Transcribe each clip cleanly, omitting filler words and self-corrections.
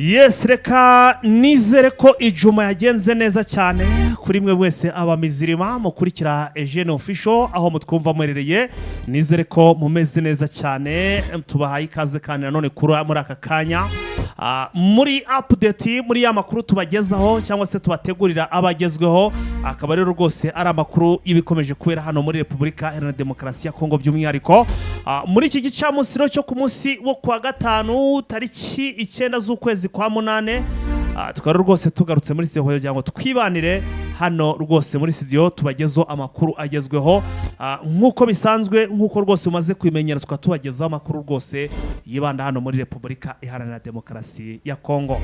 Yes, reka nizere ko ijuma yagenze neza cyane kuri mwe mwese abamizirima mukurikira Eugene Official aho mutwumva muherereye. Nizere ko mumeze neza cyane. Tubahaye ikaze kandi nanone kuri muri aka kanya, muri update, muri ya makuru tubagezaho cyangwa se tubategurira abagezweho, akaba rero rwose ari amakuru y'ibikomeje kubera hano muri Repubulika Iharanira Demokarasi ya Kongo, by'umwihariko muri iki gicamunsi rero cyo ku munsi wo kuwa gatanu, tariki 9 z'ukwezi kwa munane. Tukaba rero rwose tugarutse muri studio kugira ngo twibanire hano rwose muri studio, tubagezeho amakuru agezweho. Nk'uko bisanzwe, nk'uko rwose umaze kubimenyera, tukaba tubagezaho amakuru rwose yibanda hano muri Repubulika Iharanira Demokarasi ya Kongo.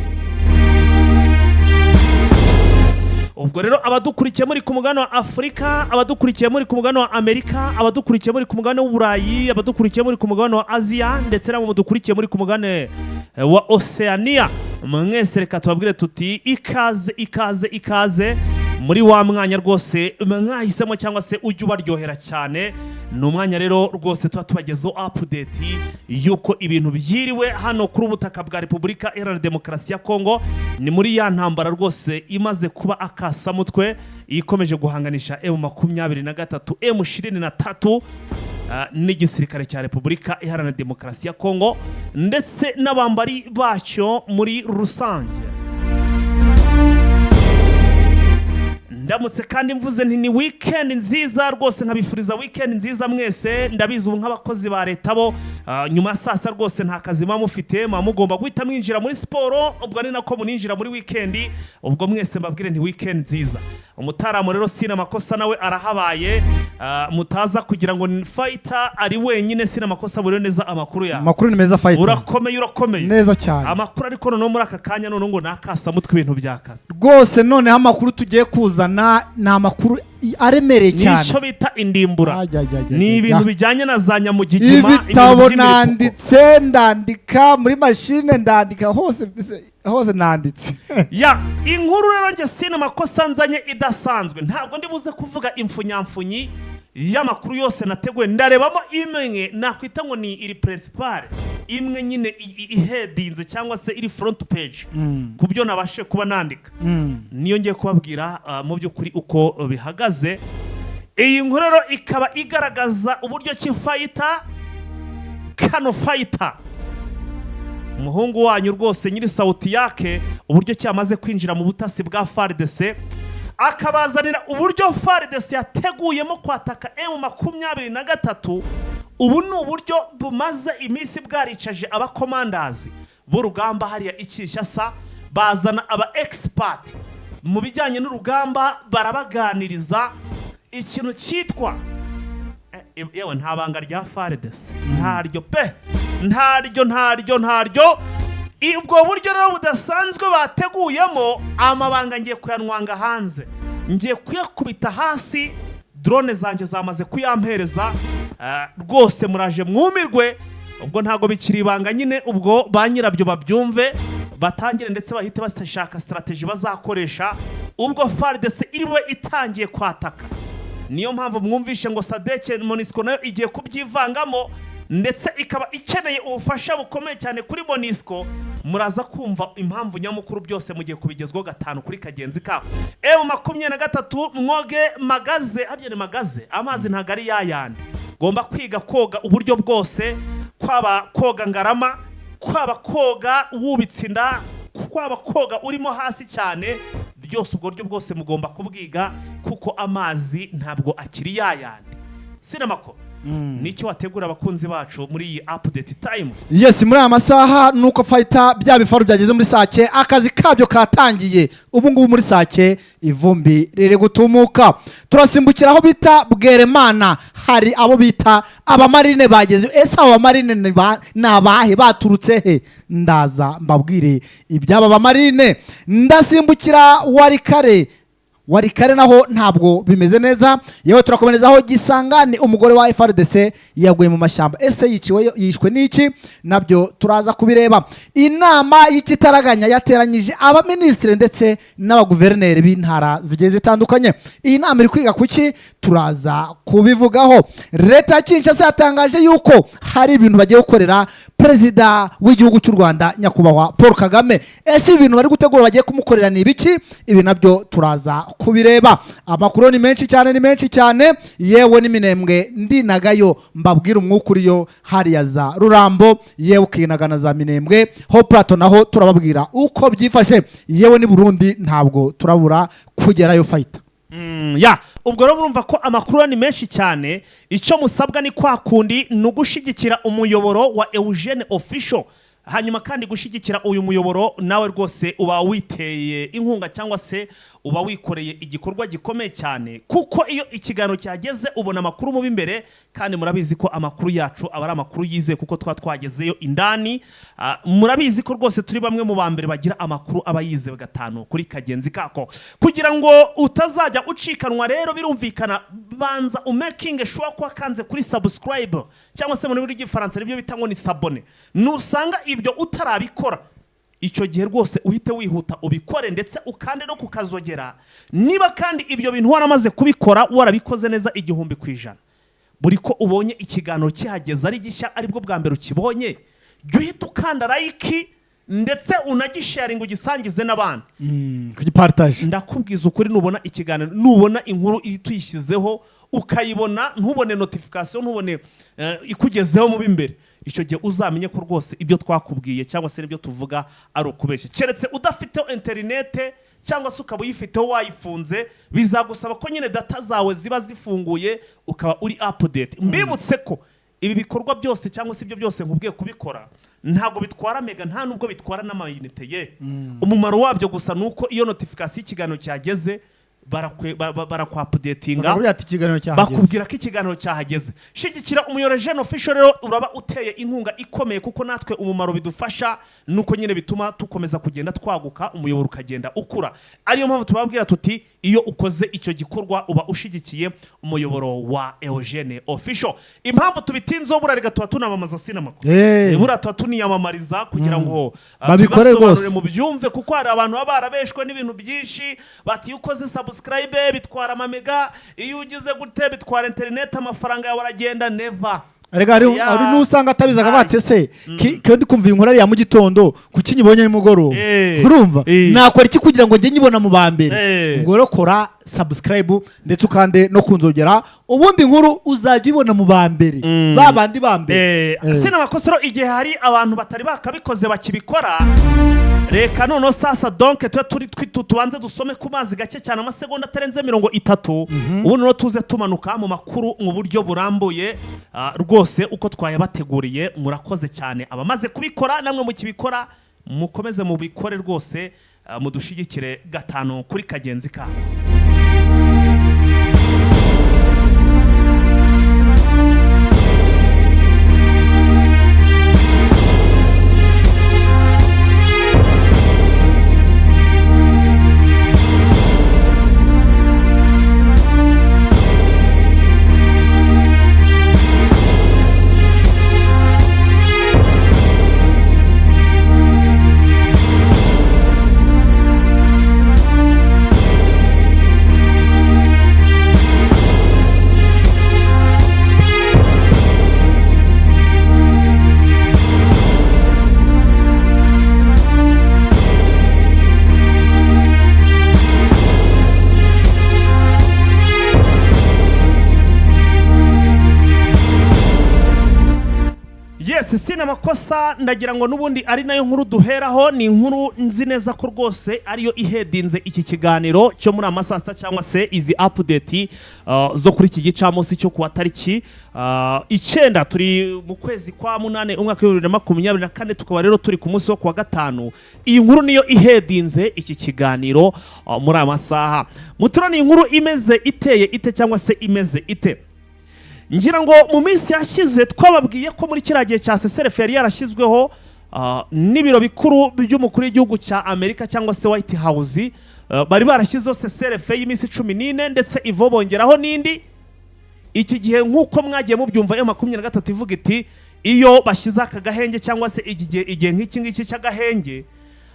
Ubwo rero abadukurikiye muri ku mugabane wa Afurika, abadukurikiye muri ku mugabane wa Amerika, abadukurikiye muri ku mugabane w'Uburayi, abadukurikiye muri ku mugabane wa Aziya, ndetse n'abo mudukurikiye muri ku mugabane wa Oceania, mwese reka tubabwire tuti ikaze, ikaze, ikaze muri wa mwanya rwose mwahisemo cyangwa se ujya ubaryohera cyane. Ni umwanya rero rwose tuba tubagezeho update y'uko ibintu byiriwe hano kuri ubutaka bwa Repubulika Iharanira Demokarasi ya Kongo. Ni muri ya ntambara rwose imaze kuba akasamutwe, ikomeje guhanganisha M23, M23 n'igisirikare cya Repubulika Iharanira Demokarasi ya Kongo ndetse n'abambari bacyo muri rusange. Ndamutse kandi mvuze nti ni weekend nziza rwose, nkabifuriza weekend nziza mwese. Ndabizi ubu nk'abakozi ba leta bo, nyuma ya saa sita rwose nta kazi muba mufite, muba mugomba guhita mwinjira muri siporo, ubwo ni nako muninjira muri weekend. Ubwo mwese mbabwire nti weekend nziza. Umutaramu rero sina makosa nawe arahabaye, mutaza kugira ngo ni fighter ari wenyine. Sina makosa, buriyo neza amakuru yawe? Amakuru ni meza, fighter. Urakomeye, urakomeye. Neza cyane. Amakuru ariko noneho muri aka kanya noneho ngo ni akasamutwe, ibintu byakaze. Rwose noneho amakuru tugiye kuzana ni amakuru aremereye cyane. Nicyo bita indimbura. Ajya, ajya, ajya, Ni ajya. ibintu bijyanye na za nyamugigima. Ibitabo Ibintu by'imiripuko. Nanditse, ndandika muri mashine, ndandika hose, hose nanditse. Ya inkuru rero njye sina makosa nzanye idasanzwe. Ntabwo ndi buze kuvuga imfunyamfunyi y'amakuru yose nateguye, ndarebamo imwe nakwita ngo ni iri principale, imwe nyine ihedinze cyangwa se iri front page ku byo nabashe kuba nandika. Niyo ngiye kubabwira mu by'ukuri uko bihagaze. Iyi nkuru rero ikaba igaragaza uburyo ki fighter kano, fighter umuhungu wanyu rwose nyiri sauti yake, uburyo ki yamaze kwinjira mu butasi bwa FARDC, akabazanira uburyo FARDC yateguyemo kwataka M23. Ubu ni uburyo bumaze iminsi bwaricaje abakomandazi b'urugamba hariya i Kinshasa, bazana aba expert mu bijyanye n'urugamba, barabaganiriza ikintu cyitwa yewe nta banga rya FARDC, ntaryo pe, ntaryo, ntaryo, ntaryo. Ubwo buryo rero budasanzwe bateguyemo, amabanga ngiye kuyanwanga hanze, ngiye kuyakubita hasi. Drone zanjye zamaze kuyampereza, rwose muraje mwumirwe. Ubwo ntabwo bikiri ibanga nyine, ubwo ba nyirabyo babyumve, batangire ndetse bahite bashaka strategy bazakoresha ubwo FARDC iriwe itangiye kwataka. Niyo mpamvu mwumvishe ngo SADC, MONUSCO nayo igiye kubyivangamo, ndetse ikaba ikeneye ubufasha bukomeye cyane kuri MONUSCO. Muraza kumva impamvu nyamukuru, byose mugiye kubigezwaho gatanu kuri kagenzi kako. M23, mwoge magaze, harya ni magaze, amazi ntabwo ari yayandi. Ngomba kwiga koga uburyo bwose, kwaba koga ngarama, kwaba koga wubitse inda, kwaba koga urimo hasi cyane, byose ubwo buryo bwose mugomba kubwiga, kuko amazi ntabwo akiri yayandi. Sinamako nicyo wategura abakunzi bacu muri iyi update time? Yes, muri aya masaha nuko fighter, bya bifaru byageze muri Sake, akazi kabyo katangiye. Ubu ngubu muri Sake ivumbi riri gutumuka. Turasimbukira aho bita Bweremana, hari abo bita abamarine bageze. Ese abo bamarine ni abahe, baturutse he? Ndaza mbabwire iby'aba bamarine. Ndasimbukira Warikare. Warikare naho ntabwo bimeze neza. Yewe, turakomerezaho Gisangani, umugore wa FARDC yaguye mu mashyamba. Ese yiciwe, yishwe n'iki? Nabyo turaza kubireba. Inama y'ikitaraganya yateranyije abaminisitiri ndetse n'abaguverineri b'intara zigiye zitandukanye. Iyi nama iri kwiga kuki? Turaza kubivugaho. Leta ya Kinshasa yatangaje yuko hari ibintu bagiye gukorera perezida w'igihugu cy'u Rwanda, nyakubahwa Paul Kagame. Ese ibintu bari gutegura bagiye kumukorera ni ibiki? Ibi nabyo turaza kubireba. Amakuru ni menshi cyane, ni menshi cyane. Yewe n'iminembwe ndinagayo, mbabwira umwuka uriyo hariya za Rurambo, yewe ukinaga na za Minembwe ho Plateau, naho turababwira uko byifashe. Yewe ni Burundi ntabwo turabura kugerayo, fighter. Ya, ubwo rero murumva ko amakuru ni menshi cyane. Icyo musabwa ni kwa kundi, ni ugushyigikira umuyoboro wa Eugene Official. Hanyuma kandi gushyigikira uyu muyoboro nawe rwose uba witeye inkunga cyangwa se uba wikoreye igikorwa gikomeye cyane, kuko iyo ikiganiro cyageze ubona amakuru mubi imbere. Kandi murabizi ko amakuru yacu aba ari amakuru yizewe, kuko tuba twagezeyo indani. Murabizi ko rwose turi bamwe mu ba mbere bagira amakuru aba yizewe gatanu kuri kagenzi kako. Kugira ngo utazajya ucikanwa rero, birumvikana, banza umakinge sure ko wakanze kuri subscribe, cyangwa se mu rurimi rw'Igifaransa nibyo bita ngo ni s'abonner. Nusanga ibyo utarabikora, icyo gihe rwose uhite wihuta ubikore, ndetse ukande no kukazogera. Niba kandi ibyo bintu waramaze kubikora, warabikoze neza 1000%, buri ko ubonye ikiganiro kihageze ari gishya, aribwo bwa mbere ukibonye, jya uhita ukanda like, ndetse unagisharinga, ugisangize n'abandi. Kugipartaje. Ndakubwiza ukuri, nubona ikiganiro, nubona inkuru tuyishyizeho ukayibona, ntubone notification, ntubone ikugezeho mu b'imbere, icyo gihe uzamenye ko rwose ibyo twakubwiye cyangwa se n'ibyo tuvuga ari ukubeshya. Keretse udafite interinete, cyangwa se ukaba uyifiteho wayifunze. Bizagusaba ko nyine data zawe ziba zifunguye, ukaba uri update. Mbibutse ko ibi bikorwa byose cyangwa se ibyo byose nkubwiye kubikora ntabwo bitwara mega, nta nubwo bitwara n'amayinite ye. Umumaro wabyo gusa ni uko iyo notification y'ikiganiro cyageze, barakwaupdatinga. Bakubwira ati ikiganiro cyahageze. Bakubwira ko ikiganiro cyahageze. Shigikira umuyoboro Jeune Official rero, uraba uteye inkunga ikomeye, kuko natwe umumaro bidufasha nuko nyine bituma dukomeza kugenda twaguka, umuyoboro ukagenda ukura. Ariyo mpamvu tubabwira tuti iyo ukoze icyo gikorwa uba ushigikiye umuyoboro wa Eugene Official. Impamvu tubitinzeho, burarega tuba tunamamaza sinamakuru. Buriya tuba tuniyamamariza kugira ngo Babikore tubibasobanurire rwose. mubyumve, kuko hari abantu baba barabeshwe n'ibintu byinshi, bati iyo ukoze subscribe bitwara amamega, iyo ugize gute bitwara interineti, amafaranga yawe aragenda. Never. Erega Ya. hari n'usanga atabizi, akavuga ati ese Mm. ko ndi kumva iyi nkuru ari iya mu gitondo, kuki nyibonye nimugoroba? Urumva, nakora iki kugira ngo njye nyibona mu ba mbere? Ubwo rero kora subscribe, ndetse ukande no kunzogera, ubundi inkuru uzajya uyibona mu ba mbere, ba bandi ba mbere. Sina makosoro, igihe hari abantu batari bakabikoze bakibikora, reka noneho sasa donc tube turi tubanze dusome ku mazi gake cyane, amasegonda atarenze 30, ubundi noneho tuze tumanuka mu makuru mu buryo burambuye, rwose uko twayabateguriye. Murakoze cyane abamaze kubikora, namwe mukibikora mukomeze mubikore rwose, mudushigikire gatanu kuri kagenzi kabo. Yes, sina makosa, ndagira ngo n'ubundi ari nayo nkuru duheraho. Ni inkuru nzi neza ko rwose ariyo ihedinze iki kiganiro cyo muri ama saa sita, cyangwa se izi update zo kuri iki gicamunsi cyo kuwa tariki 9, turi mu kwezi kwa munane, umwaka wa 2024, tukaba rero turi ku munsi wo kuwa gatanu. Iyi nkuru niyo ihedinze iki kiganiro muri aya masaha. Mutura, ni inkuru imeze iteye ite, cyangwa se imeze ite? Ngira ngo mu minsi yashize twababwiye ko muri kiriya gihe cya cessez-le-feu yari yarashyizweho n'ibiro bikuru by'umukuru w'igihugu cya Amerika, cyangwa se White House, bari barashyizeho cessez-le-feu y'iminsi 14, ndetse ivo bongeraho n'indi. Iki gihe, nk'uko mwagiye mubyumva, iyo 23 ivuga iti iyo bashyize aka gahenge, cyangwa se igihe nk'iki ngiki cy'agahenge,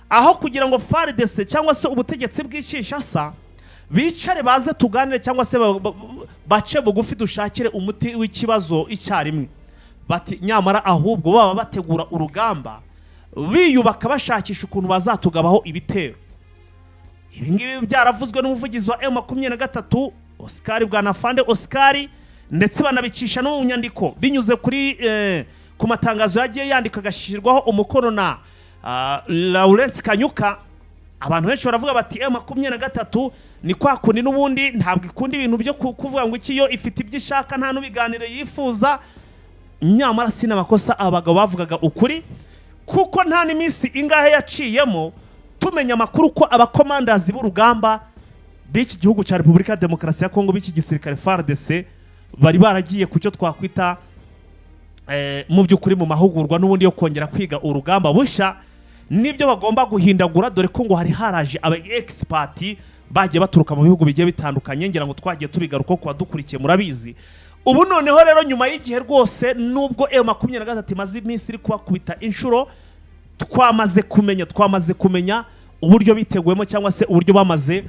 aho kugira ngo FARDC cyangwa se ubutegetsi bw'i Kinshasa Bicare baze tuganire, cyangwa se bace bugufi dushakire umuti w'ikibazo icyarimwe. Bati nyamara ahubwo baba bategura urugamba, biyubaka, bashakisha ukuntu bazatugabaho ibitero. Ibi ngibi byaravuzwe n'umuvugizi wa M23, Oscar Bwanafande Oscar, ndetse banabicisha no mu nyandiko binyuze ku matangazo yagiye yandika agashyirwaho umukono na Lawrence Kanyuka. Abantu benshi baravuga bati M23 ni kwa kundi n'ubundi ntabwo ikunda ibintu byo kuvuga ngo iki, yo ifite ibyo ishaka, nta n'ubiganiro yifuza. Nyamara si n'amakosa, abagabo bavugaga ukuri, kuko nta n'iminsi ingahe yaciyemo tumenya amakuru ko abakomandazi b'urugamba b'iki gihugu cya Repubulika ya Demokarasi ya Kongo, b'iki gisirikare FARDC, bari baragiye ku cyo twakwita mu by'ukuri mu mahugurwa n'ubundi yo kongera kwiga urugamba bushya n'ibyo bagomba guhindagura, dore ko ngo hari haraje aba expert bagiye baturuka mu bihugu bigiye bitandukanye. Ngira ngo twagiye tubigaruka ku badukurikiye, murabizi. Ubu noneho rero, nyuma y'igihe rwose, nubwo M23 imaze iminsi iri kubakubita inshuro, twamaze kumenya uburyo biteguwemo, cyangwa se uburyo bamaze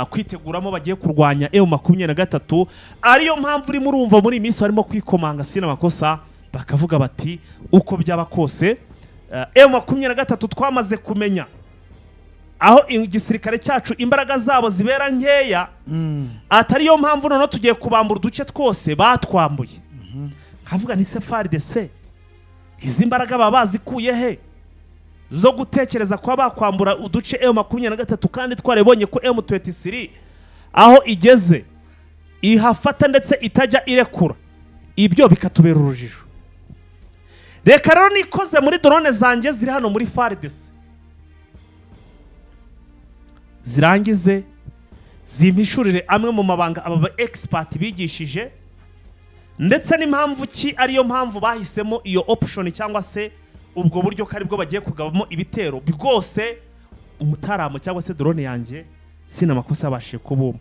kwiteguramo bagiye kurwanya M23. Ariyo mpamvu urimo urumva muri iyi minsi barimo kwikomanga sina makosa, bakavuga bati uko byaba kose, M23 twamaze kumenya aho igisirikare cyacu imbaraga zabo zibera nkeya, atari yo mpamvu noneho tugiye kubambura uduce twose batwambuye. Nkavuga nti se FARDC izi mbaraga baba bazikuye he zo gutekereza kuba bakwambura uduce M23, kandi twarabonye ko M23 aho igeze ihafata ndetse itajya irekura? Ibyo bikatubera urujijo. Reka rero nikoze muri drone zanjye ziri hano muri FARDC, zirangize zimpishurire amwe mu mabanga aba ba expert bigishije, ndetse n'impamvu ki ariyo mpamvu bahisemo iyo option, cyangwa se ubwo buryo ko aribwo bagiye kugabamo ibitero bwose. Umutaramo cyangwa se drone yanjye sina amakosa yabashije kubumba.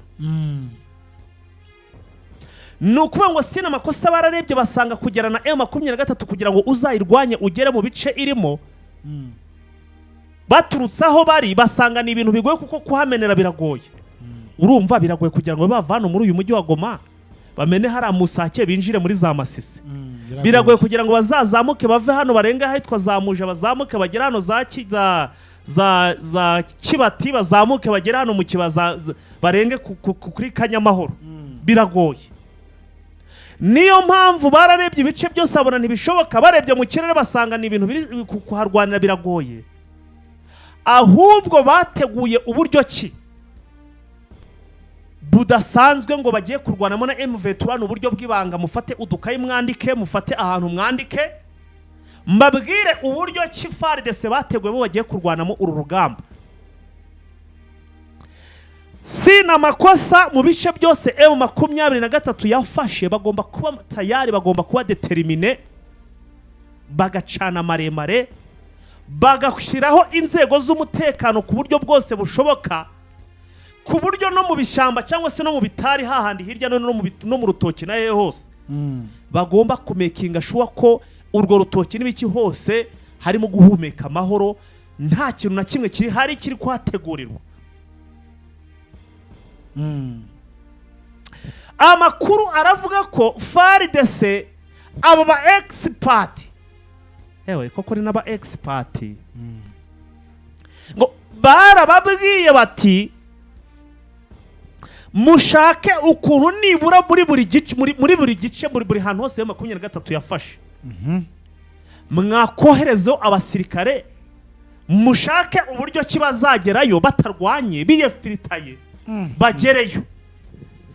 Ni ukuvuga ngo sina amakosa, bararebye basanga kugera na M23, kugira ngo uzayirwanye ugere mu bice irimo baturutse aho bari, basanga ni ibintu bigoye, kuko kuhamenera biragoye. Urumva biragoye kugira ngo bavane muri uyu mujyi wa Goma, bamene hariya Musake, binjire muri za Masisi. Biragoye kugira ngo bazazamuke bave hano, barenge ahitwa za Muja, bazamuke bagere hano za Kibati, bazamuke bagere hano mu Kibaza, barenge kuri Kanyamahoro. Biragoye. Niyo mpamvu bararebye ibice byose babona ntibishoboka. Barebye mu kirere basanga ni ibintu biri kuharwanira biragoye. Ahubwo bateguye uburyo ki budasanzwe ngo bagiye kurwanamo na M23, uburyo bw'ibanga. Mufate udukayi mwandike, mufate ahantu mwandike, mbabwire uburyo ki FARDC bateguyemo bagiye kurwanamo uru rugamba. Si amakosa, mu bice byose M23 yafashe bagomba kuba tayari, bagomba kuba déterminés, bagacana maremare, bagashyiraho inzego z'umutekano ku buryo bwose bushoboka, ku buryo no mu bishyamba cyangwa se no mu bitari hahandi hirya no hino, no mu rutoki na hehe hose, bagomba kumakinga sure ko urwo rutoki n'ibiki hose harimo guhumeka amahoro, nta kintu na kimwe kiri hari kiri kuhategurirwa. Amakuru aravuga ko FARDC, abo ba expert, yewe koko ni n'aba expert, ngo barababwiye bati mushake ukuntu nibura muri buri gice, muri buri gice, muri buri hantu hose M23 yafashe, mwakoherezeho abasirikare, mushake uburyo ki bazagerayo batarwanye, biyefiritaye, bagereyo.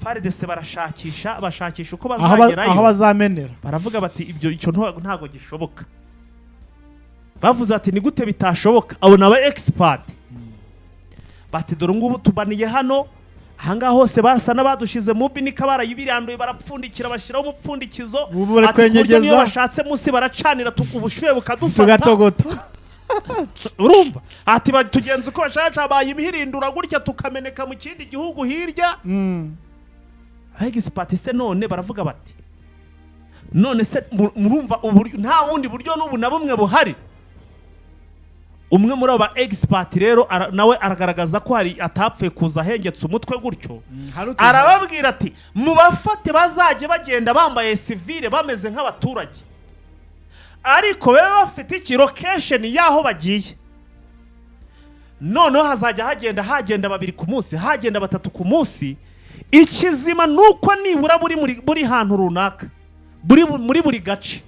FARDC barashakisha, bashakisha uko aho aho bazagerayo. Bazamenera. Baravuga bati ibyo icyo ntabwo gishoboka. Bavuze ati ni gute bitashoboka? Abo ni aba expert. Bati dore ngubu tubaniye hano, ahangaha hose basa n'abadushize mu binika, barayibiranduye, barapfundikira, bashyiraho umupfundikizo. Ubu bari Ati ku buryo niyo kwenyegeza. bashatse munsi baracanira, ubushyuhe bukadufata, tugatogota. Urumva, ati tugenza uko bashaka, bayimihirindura gutya tukameneka mu kindi gihugu hirya. Expert se none baravuga bati none se murumva uburyo nta bundi buryo n'ubu na bumwe buhari? Umwe muri abo ba expert rero nawe aragaragaza ko hari atapfuye kuza ahengetse umutwe gutyo. Hari utuntu- Arababwira ati: "Mubafate bazajye bagenda bambaye sivile, bameze nk'abaturage, ariko babe bafite iki location y'aho bagiye. Noneho hazajya hagenda babiri ku munsi, hagenda batatu ku munsi. Ikizima ni uko nibura buri hantu runaka, muri buri gace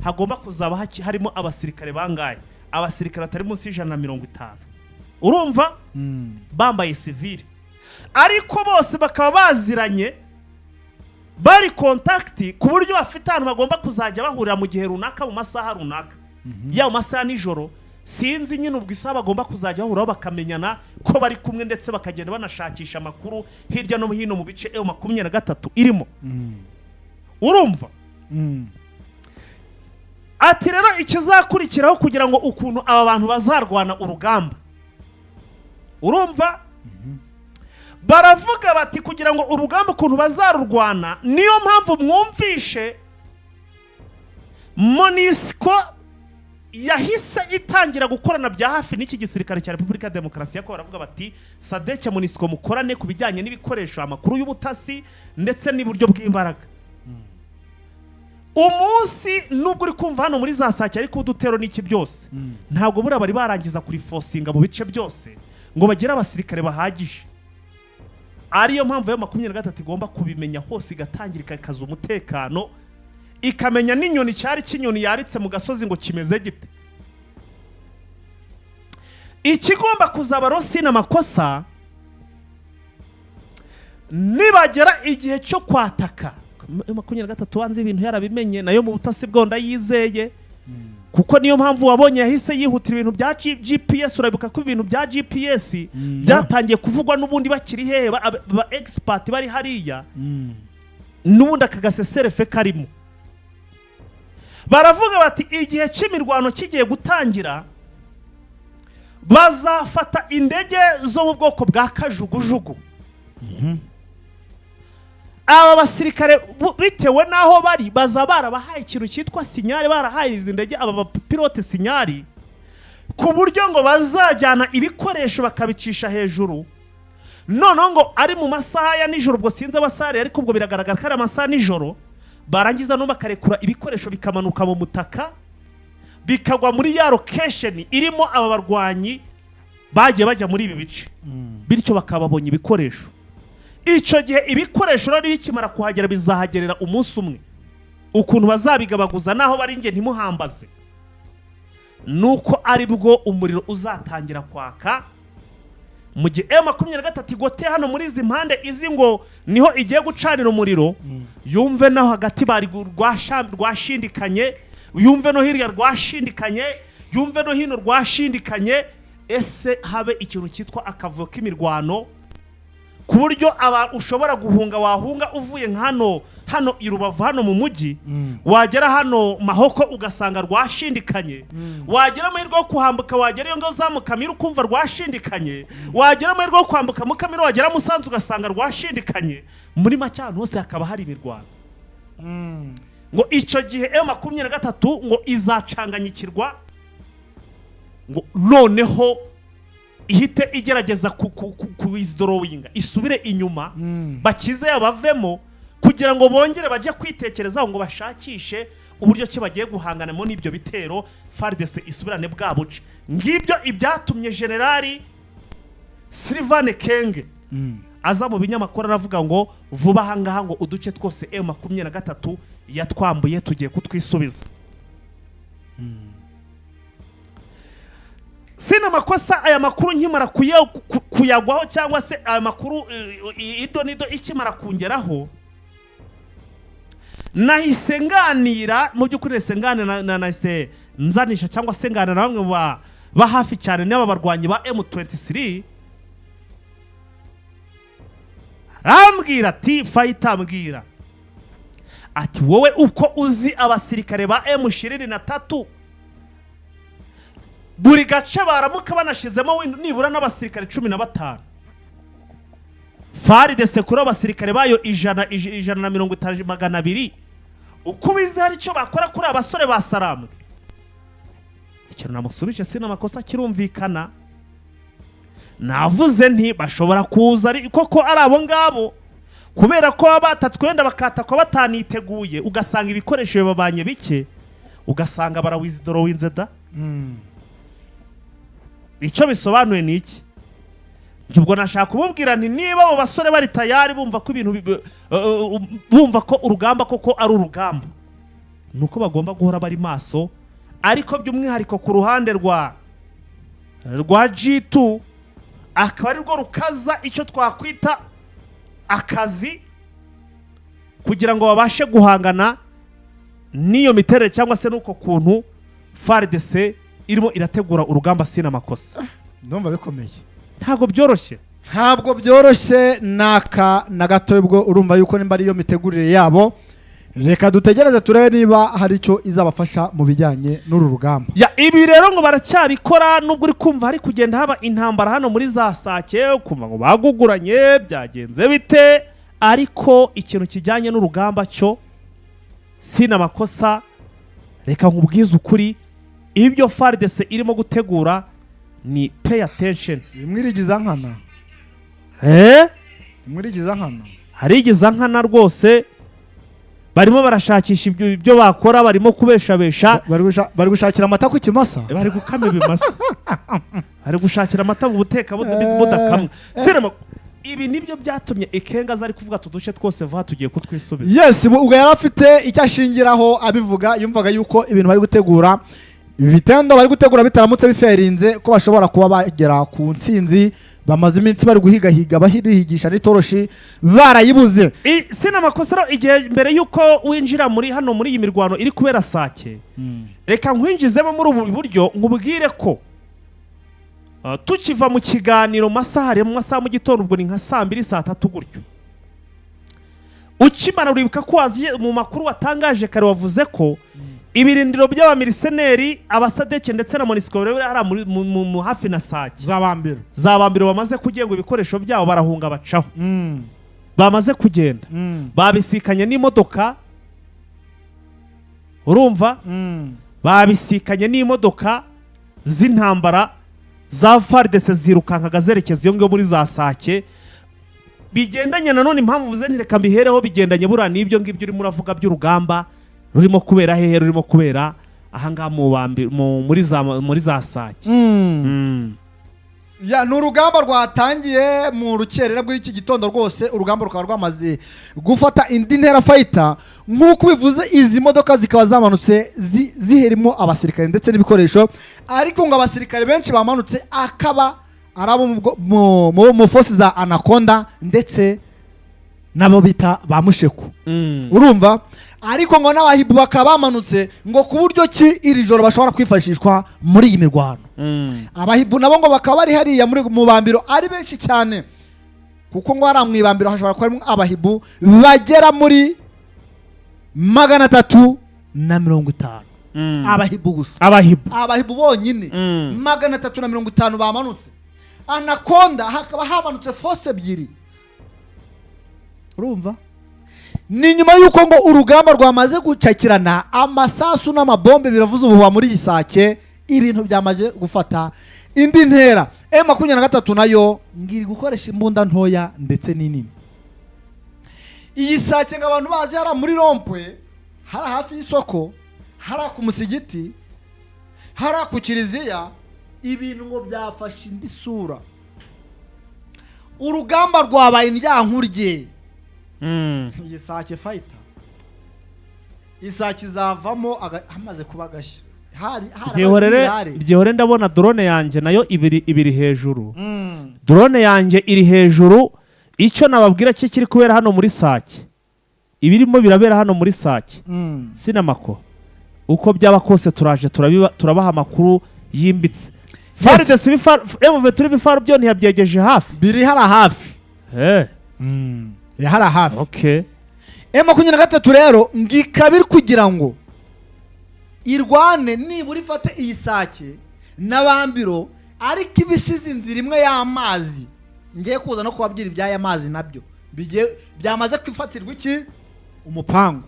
hagomba kuzaba harimo abasirikare bangahe? Abasirikare batari munsi ya 150." Urumva, bambaye sivile, ariko bose bakaba baziranye, bari contact, ku buryo bafite ahantu bagomba kuzajya bahurira mu gihe runaka, mu masaha runaka, yaba mu masaha ya nijoro, sinzi nyine ubwo isaha bagomba kuzajya bahuriraho, bakamenyana ko bari kumwe, ndetse bakagenda banashakisha amakuru hirya no hino mu bice M23 irimo. Urumva, ati rero ikizakurikiraho, kugira ngo ukuntu aba bantu bazarwana urugamba, urumva baravuga bati kugira ngo urugamba ukuntu bazarurwana, niyo mpamvu mwumvishe MONUSCO yahise itangira gukorana bya hafi n'iki gisirikare cya Repubulika ya Demokarasi ya Kongo. Baravuga bati: "SADC, MONUSCO, mukorane ku bijyanye n'ibikoresho, amakuru y'ubutasi ndetse n'uburyo bw'imbaraga." Umunsi nubwo uri kumva hano muri za Sake ariko udutero n'iki byose, ntabwo buriya bari barangiza kurifosinga mu bice byose ngo bagire abasirikare bahagije. Ariyo mpamvu ya 23 igomba kubimenya hose, igatangira ikakaza umutekano, ikamenya n'inyoni, cyari cy'inyoni yaritse mu gasozi ngo kimeze gite. Ikigomba kuzaba rosine amakosa, nibagera igihe cyo kwataka 23, wanze ibintu yarabimenye nayo mu butasi bwo ndayizeye, kuko niyo mpamvu wabonye yahise yihutira ibintu bya GPS. Urabibuka ko ibintu bya GPS byatangiye kuvugwa n'ubundi bakiri hehe, ba expert bari hariya. N'ubundi aka gaseserefe karimo, baravuga bati igihe cy'imirwano kigiye gutangira, bazafata indege zo mu bwoko bwa kajugujugu. Aba basirikare bitewe n'aho bari, baza barabahaye ikintu cyitwa signal, barahaye izi ndege, aba bapilote signal, ku buryo ngo bazajyana ibikoresho bakabicisha hejuru. Noneho ngo ari mu masaha ya nijoro, ubwo sinzi amasaha, ariko ubwo biragaragara ko ari amasaha nijoro, barangiza no bakarekura ibikoresho bikamanuka mu mutaka, bikagwa muri ya location irimo aba barwanyi bagiye bajya muri ibi bice, bityo bakaba babonye ibikoresho. Icyo gihe ibikoresho rero bikimara kuhagera, bizahagerera umunsi umwe. Ukuntu bazabigabaguza naho bari, nge ntimuhambaze, nuko ari bwo umuriro uzatangira kwaka. Mu gihe M23 igoteye hano muri izi mpande, izi ngo niho igiye gucanira umuriro, yumve naho hagati bari rwashindikanye, yumve no hirya rwashindikanye, yumve no hino rwashindikanye, ese habe ikintu cyitwa akavuyo k'imirwano, ku buryo aba ushobora guhunga, wahunga uvuye nka hano i Rubavu, hano mu mujyi, wagera hano Mahoko ugasanga rwashindikanye, wagera amahirwe yo kuhambuka, wagera iyo ngo za Mukamira ukumva rwashindikanye, wagera amahirwe yo kwambuka Mukamira, wagera Musanze ugasanga rwashindikanye. Muri make, ahantu hose hakaba hari imirwano. Ngo icyo gihe M23 ngo izacanganyikirwa, ngo noneho ihite igerageza kuwithdrawinga, isubire inyuma, bakize yabavemo, kugira ngo bongere bajye kwitekerezaho, ngo bashakishe uburyo ki bagiye guhanganamo n'ibyo bitero, FARDC isubirane bwa buce. Ngibyo ibyatumye Generali Sylvain Ekenge aza mu binyamakuru aravuga ngo vuba aha ngaha ngo uduce twose M23 yatwambuye tugiye kutwisubiza. Sina makosa, aya makuru nkimara kuyagwaho, cyangwa se aya makuru ido nido ikimara kungeraho, nahise nganira, mu by'ukuri nahise nganira nahise nzanisha cyangwa se nganira na bamwe mu ba hafi cyane n'aba barwanyi ba M23. Arambwira ati: "Fighter," ambwira ati: "Wowe uko uzi abasirikare ba M23, buri gace baramuka banashizemo nibura n'abasirikare 15, FARDC kuri abasirikare bayo 100, 150, 200, uko ubizi hari icyo bakora kuri aba basore ba Sarambwe?" Ikintu namusubije si n'amakosa, kirumvikana. Navuze nti bashobora kuza ari koko ari abo ngabo, kubera ko baba batatswe, wenda bakatakwa bataniteguye, ugasanga ibikoresho bibabanye bike, ugasanga barawithdrawinze da. Icyo bisobanuye ni iki? Njye ubwo nashaka kumubwira nti niba abo basore bari tayari, bumva ko ibintu bumva ko urugamba koko ari urugamba, ni uko bagomba guhora bari maso. Ariko by'umwihariko ku ruhande rwa G2, akaba ari rwo rukaza icyo twakwita akazi, kugira ngo babashe guhangana n'iyo miterere cyangwa se n'uko kuntu FARDC irimo irategura urugamba. Sina amakosa. Ndumva bikomeye. Ntabwo byoroshye. Ntabwo byoroshye n'aka na gato. Ubwo urumva yuko nimba ariyo mitegurire yabo, reka dutegereze turebe niba hari icyo izabafasha mu bijyanye n'uru rugamba. Ya, ibi rero ngo baracyabikora, nubwo uri kumva hari kugenda haba intambara hano muri za Sake, ukumva ngo baguguranye, byagenze bite, ariko ikintu kijyanye n'urugamba cyo sina amakosa. Reka nkubwize ukuri, ibyo FARDC irimo gutegura ni pay attention. Imwe irigiza nkana. Eh? Imwe irigiza nkana. Harigiza nkana rwose. Barimo barashakisha ibyo bakora, barimo kubeshabesha. Bari gushakira amata ku kimasa. Bari gukama ibimasa, bari gushakira amata mu buteka budakamwa. Sinema ibi nibyo byatumye Ikenga aza ari kuvuga ati uduce twose vuba tugiye kutwisubiza. Yes, ubwo yari afite icyo ashingiraho abivuga. Yumvaga yuko ibintu bari gutegura, ibitendo bari gutegura, bitaramutse biferinze, ko bashobora kuba bagera ku ntsinzi bamaze iminsi bari guhigahiga, bahigisha n'itoroshi barayibuze. Sinema makosa rero, igihe mbere y'uko winjira muri hano muri iyi mirwano iri kubera Sake, reka nkwinjizemo muri ubu buryo, nkubwire ko tukiva mu kiganiro mu masaha, ari mu masaha mu gitondo, ubwo ni nka saa 2, saa 3 gutyo, ukimara, uribuka ko waziye mu makuru watangaje kare, wavuze ko ibirindiro by'abamiriseneri, abasadeke ndetse na MONUSCO biri hariya mu hafi na Sake. Zabambiro. Zabambiro, bamaze kugenga ibikoresho byabo, barahunga bacaho, bamaze kugenda, babisikanye n'imodoka. Urumva, babisikanye n'imodoka z'intambara za FARDC zirukankaga zerekeza iyo ngiyo muri za Sake. Bigendanye nanone, impamvu mvuze nti reka mbihereho, bigendanye buriya n'ibyo ngibyo urimo uravuga by'urugamba rurimo kubera hehe, rurimo kubera ahangaha mu muri za Sake. Ya, ni urugamba rwatangiye mu rukerera rw'iki gitondo rwose, urugamba rukaba rwamaze gufata indi ntera fighter nk'uko bivuze. Izi modoka zikaba zamanutse ziherimo abasirikare ndetse n'ibikoresho, ariko ngo abasirikare benshi bamanutse akaba ari abo mu force za Anaconda ndetse n'abo bita ba Musheku. Urumva, ariko ngo n'abahibu bakaba bamanutse, ngo ku buryo ki iri joro bashobora kwifashishwa muri iyi mirwano. Abahibu nabo ngo bakaba bari hariya muri mu bambiro ari benshi cyane, kuko ngo hariya mu ibambiro hashobora kuba harimo abahibu bagera muri 350. Abahibu gusa. Abahibu. Abahibu bonyine. 350 bamanutse. Anaconda hakaba hamanutse force ebyiri. Urumva, ni nyuma y'uko ngo urugamba rwamaze gucakirana, amasasu n'amabombe biravuza ubuhuha muri iyi Sake, ibintu byamaze gufata indi ntera. M23 nayo ngo iri gukoresha imbunda ntoya ndetse n'inini. Iyi Sake ngo abantu bazi hariya muri rond-point, hari hafi y'isoko, hariya ku musigiti, hariya ku kiliziya, ibintu ngo byafashe indi sura, urugamba rwabaye indyankurye. Iyi Sake fighter, isake izavamo hamaze kuba agashya. Hari Byihorere. abari. Byihore, ndabona drone yanjye nayo ibiri ibiri hejuru. Drone yanjye iri hejuru. Icyo nababwira cyo kiri kubera hano muri Sake, ibirimo birabera hano muri Sake, sinamako uko byaba kose turaje turabaha amakuru yimbitse. FARDC ibifaru, M23 ibifaru byo ntiyabyegeje hafi. Biri hara hafi. Biri hara hafi. Okay. M23 rero ngo ikaba iri kugira ngo irwane nibura ifate iyi Sake n'abambiro, ariko ibisize inzira imwe y'amazi. Ngiye kuza no kubabwira iby'aya mazi, nabyo bigiye byamaze kwifatirwa iki umupangu.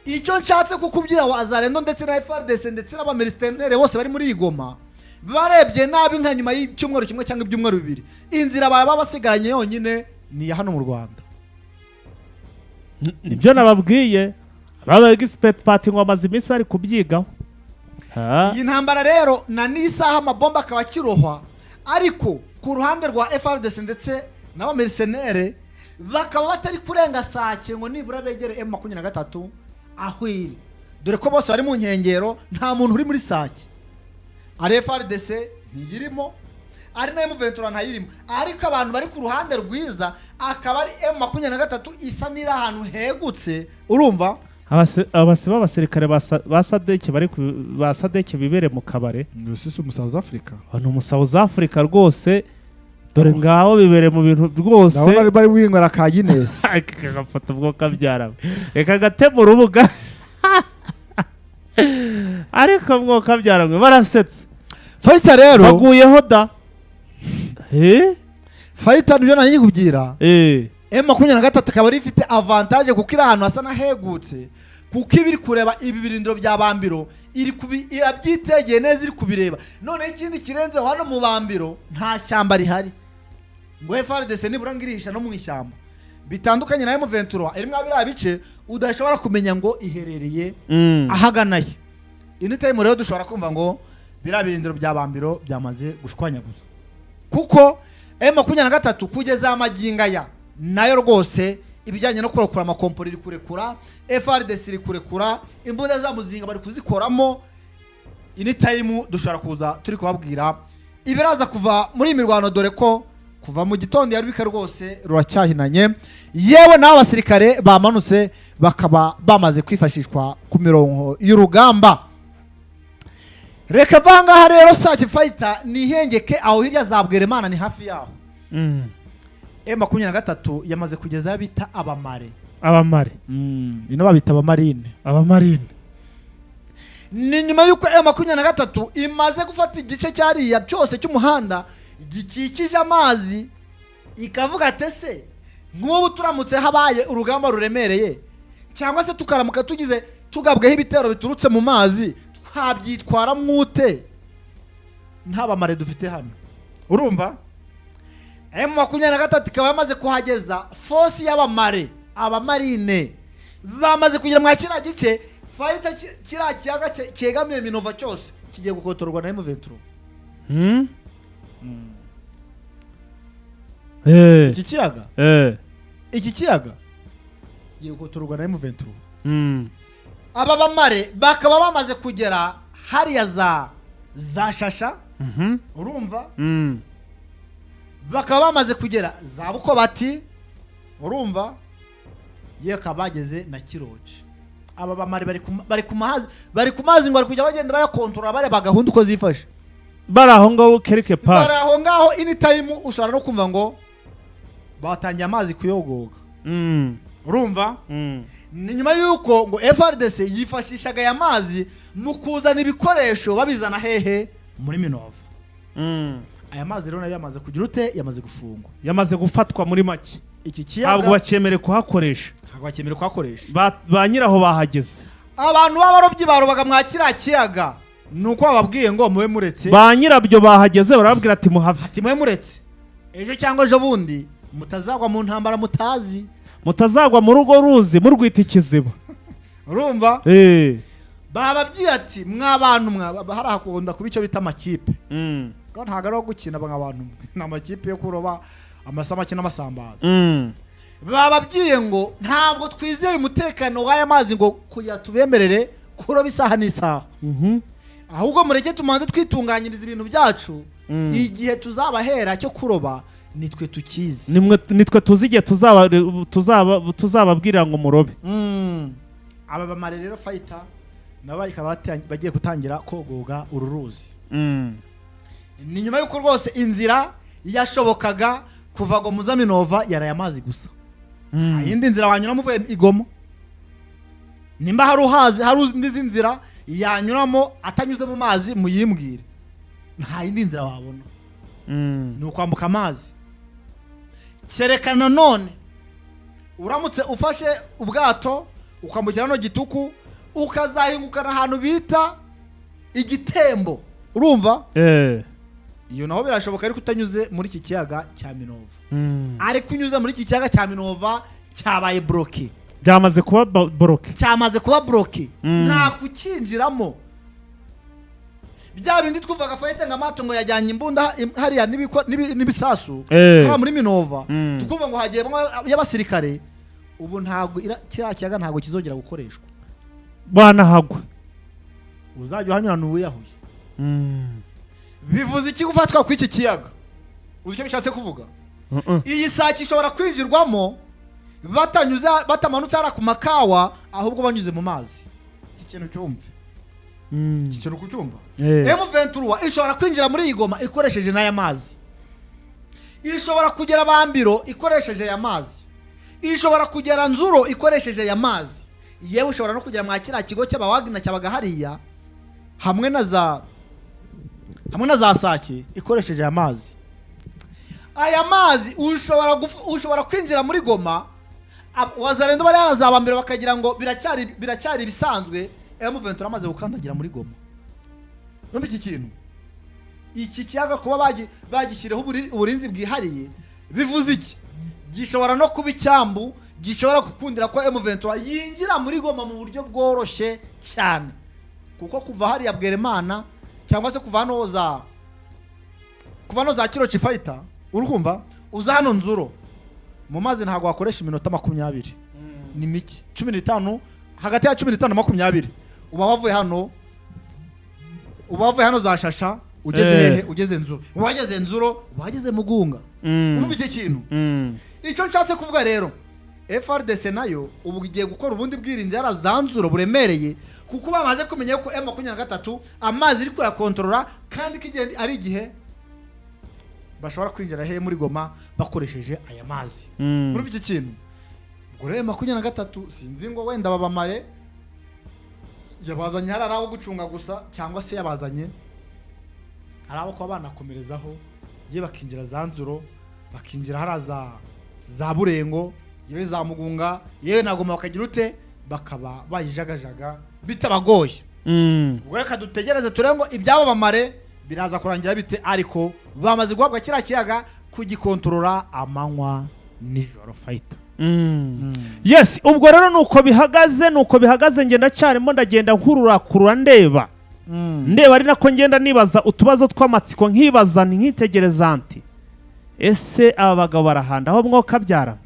Icyo nshatse kukubwira, Wazalendo ndetse na FARDC ndetse n'abamercenaires bose bari muri iyi Goma, barebye nabi nka nyuma y'icyumweru kimwe cyangwa ibyumweru 2, inzira baba basigaranye yonyine ni iya hano mu Rwanda. Nibyo nababwiye, aba expert party ngo bamaze iminsi bari kubyigaho. Ha. Iyi ntambara rero na n'isaha amabomba akaba akirohwa, ariko ku ruhande rwa FARDC ndetse n'abamercenaires bakaba batari kurenga Sake ngo nibura begere M23 aho iri, dore ko bose bari mu nkengero, nta muntu uri muri Sake. Ari FARDC ntiyirimo, ari na M23 ntayirimo, ariko abantu bari ku ruhande rwiza akaba ari M23 isa n'iri ahantu hegutse, urumva? Abase b'abasirikare ba SADC bari ba SADC bibere mu kabare. Ni umu South Africa. Ni umu South Africa rwose, dore ngaho bibere mu bintu rwose. Ndabona bari winywera ka Guinness. Kagafata ubwo kabyara, reka gatema urubuga, ariko mwo kabyara mwe barasetse. Fighter rero, baguyeho da. Eh? Fighter, nibyo nari nkubwira. M23 akaba ari ifite avantage kuko iri ahantu hasa n'ahegutse, kuko iba iri kureba ibi birindiro bya Bambiro, iri kubi irabyitegeye neza, iri kubireba. Noneho ikindi kirenzeho, hano mu Bambiro nta shyamba rihari ngo FARDC nibura ngo irihisha no mu ishyamba, bitandukanye na M23 iri mwa biriya bice udashobora kumenya ngo iherereye ahagana he. Ini time rero dushobora kumva ngo biriya birindiro bya Bambiro byamaze gushwanyaguza, kuko M23 kugeza amagingo aya nayo rwose ibijyanye no kurekura amakompori iri kurekura, FARDC iri kurekura, imbunda za muzinga bari kuzikoramo. Ini time dushobora kuza turi kubabwira ibiraza kuva muri iyi mirwano, dore ko kuva mu gitondo yarubika rwose ruracyahinanye, yewe n'abo basirikare bamanutse bakaba bamaze kwifashishwa ku mirongo y'urugamba. Reka vangaha rero Sake Fighter nihengeke aho hirya za Bweremana, ni hafi yaho. M23 yamaze kugezayo bita abamare. Abamare. Ino babita abamarine. Abamarine. Ni nyuma y'uko M23 imaze gufata igice cyariya cyose cy'umuhanda gikikije amazi, ikavuga ati: "Ese nk'ubu turamutse habaye urugamba ruremereye, cyangwa se tukaramuka tugize tugabweho ibitero biturutse mu mazi, twabyitwara mwute nta bamare dufite hano?" Urumva, M23 ikaba yamaze kuhageza force y'abamare, abamarine bamaze kugera mwa kiriya gice. Fighter, kiriya kiyaga cyegamiye Minova cyose kigiye gukotorwa na M23. Iki kiyaga, iki kiyaga kigiye gukotorwa na M23. Aba bamare bakaba bamaze kugera hariya za Shasha, urumva? Bakaba bamaze kugera za Bukobati, urumva, yewe bakaba bageze na Kiroci. Aba bamare bari ku mazi, ngo bari kujya bagenda bayakontorora, bareba gahunda uko zifashe. Bari aho ngaho quelque part. Bari aho ngaho. Anytime ushobora no kumva ngo batangiye amazi kuyogoga, urumva? Ni nyuma y'uko ngo FARDC yifashishaga aya mazi mu kuzana ibikoresho, babizana hehe? Muri Minova. Aya mazi rero nayo yamaze kugira ute? Yamaze gufungwa. Yamaze gufatwa muri make. Iki Ntabwo kiyaga bacyemerewe kuhakoresha. Ntabwo bakemerewe kuhakoresha. Ba nyiraho bahageze. Abantu b'abarobyi barobaga mwa kiriya kiyaga, ni uko bababwiye ngo mube muretse. Ba nyirabyo bahageze, barababwira ati: "Muhave." Ati: "Mube muretse, ejo cyangwa ejo bundi mutazagwa mu ntambara mutazi." Mutazagwa mu rugo ruzi murwita ikiziba. Urumva, bababwiye ati: "Mwa bantu mwa hari hakunda kuba icyo bita amakipe." Ko ntabwo ari aho gukina mwa bantu mwe, ni amakipe yo kuroba amasamaki n'amasambaza. Bababwiye ngo ntabwo twizeye umutekano w'aya mazi ngo kugira tubemerere kuroba isaha n'isaha, ahubwo mureke tumanze twitunganyiriza ibintu byacu, igihe tuzabahera cyo kuroba nitwe tukizi. Nitwe tuzi igihe tuzababwira ngo murobe. Aba bamare rero, Fighter, nabo bakaba bagiye gutangira kogoga uru ruzi. Ni nyuma y'uko rwose inzira yashobokaga kuva ngo muza Minova yaraye amazi gusa. Nta yindi nzira wanyuramo uvuye i Goma. Nimba hari uhazi, hari uzi nzira yanyuramo atanyuze mu mazi, muyimbwire. Nta yindi nzira wabona, ni ukwambuka amazi, kereka nanone uramutse ufashe ubwato. Ukambukira hano Gituku, ukazahingukana ahantu bita Igitembo, urumva? Iyo naho birashoboka, ariko utanyuze muri iki kiyaga cya Minova. Ariko unyuze muri iki kiyaga cya Minova, cyabaye bloqué. Byamaze kuba bloqué. Cyamaze kuba bloqué. Nta kukinjiramo. Bya bindi twumvaga, fighter, ngo amato ngo yajyanye imbunda hariya n'ibisasu hariya muri Minova, tukumva ngo hagiye y'abasirikare. Ubu ntabwo kiriya kiyaga ntabwo kizongera gukoreshwa. Banahagwa. Uzajya uhanyura ni uwiyahuye. Bivuze iki gufatwa kw'iki kiyaga? Uzi icyo bishatse kuvuga? Iyi Sake ishobora kwinjirwamo batanyuze, batamanutse hariya ku Makawa, ahubwo banyuze mu mazi. Iki kintu cyumve. Iki kintu kucyumva. M23 ishobora kwinjira muri iyi Goma ikoresheje n'aya mazi, ishobora kugera Bambiro ikoresheje aya mazi, ishobora kugera Nzuro ikoresheje aya mazi, yewe ushobora no kugera mwa kiriya kigo cy'Abawagina cyabaga hariya hamwe na za Sake ikoresheje aya mazi. Aya mazi ushobora kwinjira muri Goma. Wazalendo bari harazaba mbere bakagira ngo biracyari ibisanzwe, M23 amaze gukandagira muri Goma. Numva iki kintu, iki kiyaga kuba bagishyiriyeho uburinzi bwihariye bivuze iki? Gishobora no kuba icyambu gishobora gukundira ko M23 yinjira muri Goma mu buryo bworoshye cyane, kuko kuva hariya Bweremana cyangwa se kuva hano za Kiroci, fighter, uri kumva, uza hano Nzuro mu mazi ntabwo wakoresha iminota 20, ni mike, 15, hagati ya 15 na 20 uba wavuye hano za Shasha ugeze hehe? Ugeze Nzuro. Wageze Nzuro, wageze Mugunga. Urumva icyo kintu? Icyo nshatse kuvuga rero, FARDC nayo ubu igiye gukora ubundi bwirinzi yarazanzuro buremereye, kuko bamaze kumenya ko M23 amazi iri kuyakontorora, kandi ko igihe ari igihe bashobora kwinjira hehe? Muri Goma bakoresheje aya mazi. Urumva iki kintu? Ubwo rero 23, sinzi ngo wenda babamare yabazanye hari abo gucunga gusa, cyangwa se yabazanye hari abo kuba banakomerezaho, ye bakinjira za Nzuro, bakinjira hariya za Burengo, yewe za Mugunga, yewe na Goma, bakagira ute, bakaba bayijagajaga bitabagoye. Ubwo reka dutegereze turebe ngo ibyabo bamare biraza kurangira bite, ariko bamaze guhabwa kiriya kiyaga kugikontorora amanywa nijoro, fighter. Yes, ubwo rero nuko bihagaze. Ngenda cyarimo ndagenda nkurura kurura, ndeba ndeba, ari nako ngenda nibaza utubazo tw'amatsiko, nkibaza nti, nkitegereza nti: ese aba bagabo barahanda aho mwoka byara?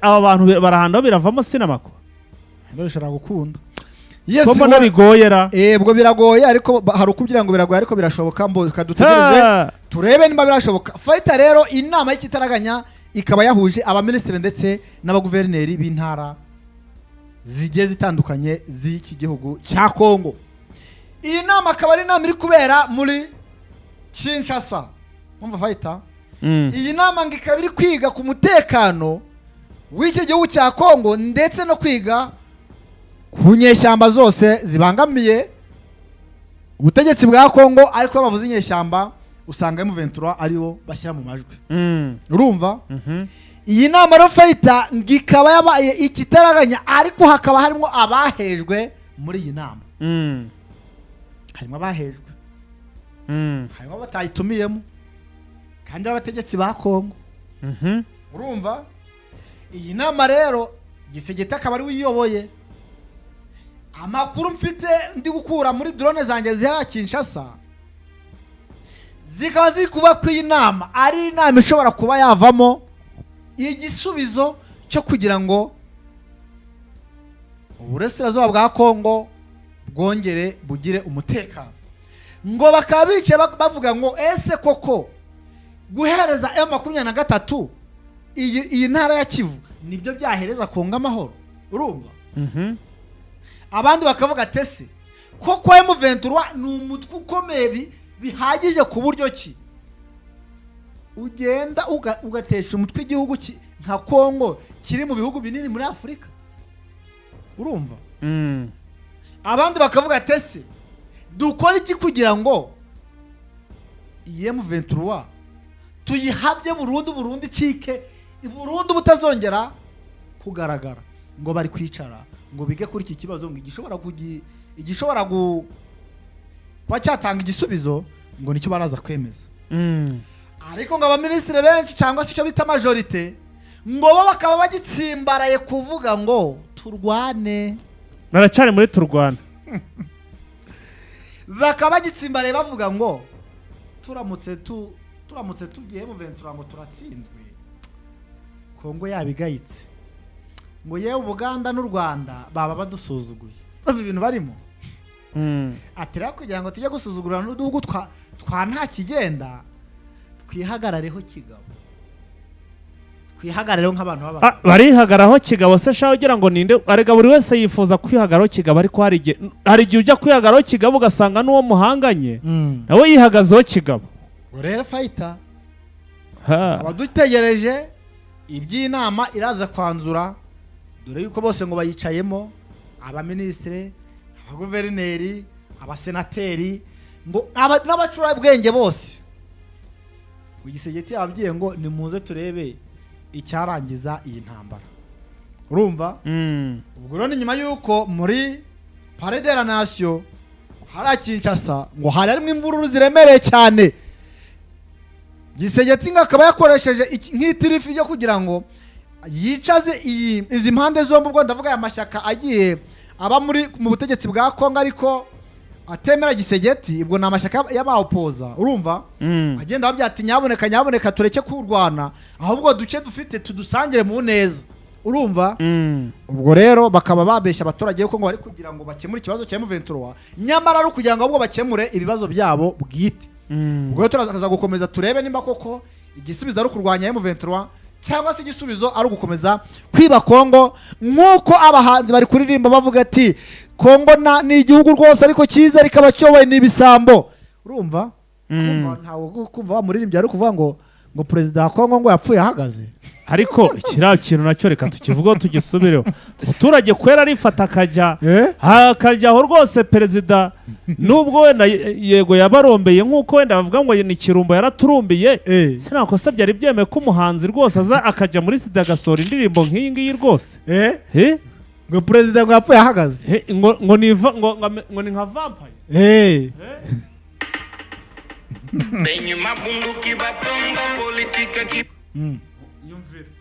Aba bantu barahanda aho biravamo sinamako? Bishobora gukunda. Yes, ko mbona bigoye ra. Ubwo biragoye, ariko hari ukubwira ngo biragoye, ariko birashoboka. Mbo reka dutegereze turebe niba birashoboka, fighter. Rero inama y'ikitaraganya ikaba yahuje abaminisitiri ndetse n'abaguverineri b'intara zigiye zitandukanye z'iki gihugu cya Kongo. Iyi nama akaba ari inama iri kubera muri Kinshasa. Mwumva, fighter? Iyi nama ngo ikaba iri kwiga ku mutekano w'iki gihugu cya Kongo, ndetse no kwiga ku nyeshyamba zose zibangamiye ubutegetsi bwa Kongo. Ariko iyo bavuze inyeshyamba, usanga M23 aribo bashyira mu majwi. Urumva? Iyi nama rero, fighter, ngo ikaba yabaye ikitaraganya, ariko hakaba harimo abahejwe muri iyi nama. Harimo abahejwe, harimo batayitumiyemo kandi b'abategetsi ba Kongo. Urumva, iyi nama rero Tshisekedi akaba ari we uyiyoboye. Amakuru mfite ndi gukura muri drone zanjye zihera Kinshasa, zikaba ziri kuba ko iyi nama ari inama ishobora kuba yavamo igisubizo cyo kugira ngo uburasirazuba bwa Kongo bwongere bugire umutekano. Ngo bakaba bicaye bavuga ngo: ese koko guhereza M23 iyi ntara ya Kivu nibyo byahereza Kongo amahoro? Urumva? Abandi bakavuga ati: ese koko M23 ni umutwe ukomeye bihagije ku buryo ki ugenda ugatesha umutwe igihugu nka Kongo kiri mu bihugu binini muri Afurika? Urumva? Abandi bakavuga ati: ese dukora iki kugira ngo iyi M23 Tuyihabye burundu burundu, icike burundu, butazongera kugaragara. Ngo bari kwicara ngo bige kuri iki kibazo, ngo igishobora kuba cyatanga igisubizo ngo nicyo baraza kwemeza. Ariko ngo abaminisitiri benshi, cyangwa se icyo bita majorité, ngo bo bakaba bagitsimbaraye kuvuga ngo turwane. Baracyari muri turwana. Bakaba bagitsimbaraye bavuga ngo turamutse tugiye mu ventura ngo turatsinzwe, Kongo yabigayitse, ngo yewe Ubuganda n'u Rwanda baba badusuzuguye. Urumva ibintu barimo? Ati rero kugira ngo tujye gusuzugura n'uduhugu twa nta kigenda, twihagarareho kigabo, twihagarareho nk'abantu b'abagabo. Ah, barihagaraho kigabo se shaho? Ugira ngo ninde? Arega buri wese yifuza kwihagararaho kigabo, ariko hari igihe ujya kwihagararaho kigabo ugasanga n'uwo muhanganye nawe yihagazeho kigabo. Ngo rero fighter, Ha. abadutegereje iby'inama iraza kwanzura, dore yuko bose ngo bayicayemo, abaminisitiri, abaguverineri, abasenateri, ngo n'abacurabwenge bose. Tshisekedi yababwiye ngo nimuze turebe icyarangiza iyi ntambara, urumva? Ubwo rero ni nyuma y'uko muri Palais de la Nation hari Kinshasa ngo hari harimo imvururu ziremereye cyane. Tshisekedi ngo akaba yakoresheje nk'itirifi ryo kugira ngo yicaze izi mpande zombi. Ubwo ndavuga aya mashyaka agiye aba muri mu butegetsi bwa Kongo ariko atemera Tshisekedi, ubwo ni amashyaka y'abawopoza, urumva? Agenda babyati ati nyaboneka, nyaboneka, tureke kurwana, ahubwo duce dufite tudusangire mu neza, urumva? Ubwo rero bakaba babeshya abaturage yuko ngo bari kugira ngo bakemure ikibazo cya M23, nyamara ari ukugira ngo ahubwo bakemure ibibazo byabo bwite. Ubwo rero turaza gukomeza turebe nimba koko igisubizo ari ukurwanya M23 cyangwa se igisubizo ari ugukomeza kwiba Kongo, nk'uko abahanzi bari kuririmba bavuga ati Kongo ni igihugu rwose ariko cyiza, ariko abakiyoboye ni ibisambo, urumva? Kumva ntawe kumva wa muririmbyi ari kuvuga ngo perezida wa Kongo ngo yapfuye ahagaze. Ariko kiriya kintu nacyo reka tukivugeho, tugisubireho. Umuturage kwera arifata akajya akajya aho rwose. Perezida nubwo wenda yego yabarombeye, nk'uko wenda bavuga ngo ni ikirumbo yaraturumbiye, sinakosa byari byemewe ko umuhanzi rwose aza akajya muri sida agasohora indirimbo nk'iyi ngiyi rwose? Eh? Ngo perezida ngo yapfuye ahagaze. Eh, ngo ni ngo ni nka vampire. Benye mabunduki bapomba politique qui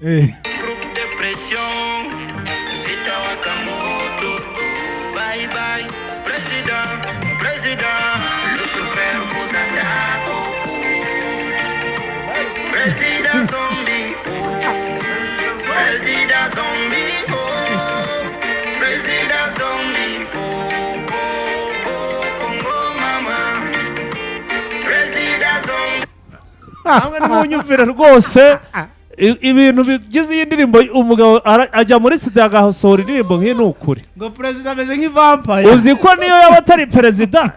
groupe de pression zitawaka moto. Bye bye président, président Lucifer vous attaque, oh, oh. Président zombie, oh. Président zombie, oh. Président zombie, oh, oh, oh. Congo mama, président zombie. Namwe nimunyumvire rwose ibintu bigize iyi ndirimbo. Umugabo ajya muri sida agasohora indirimbo nk'iyi, ni ukuri. Ngo perezida ameze nk'ivampire. Uzi ko niyo yaba atari perezida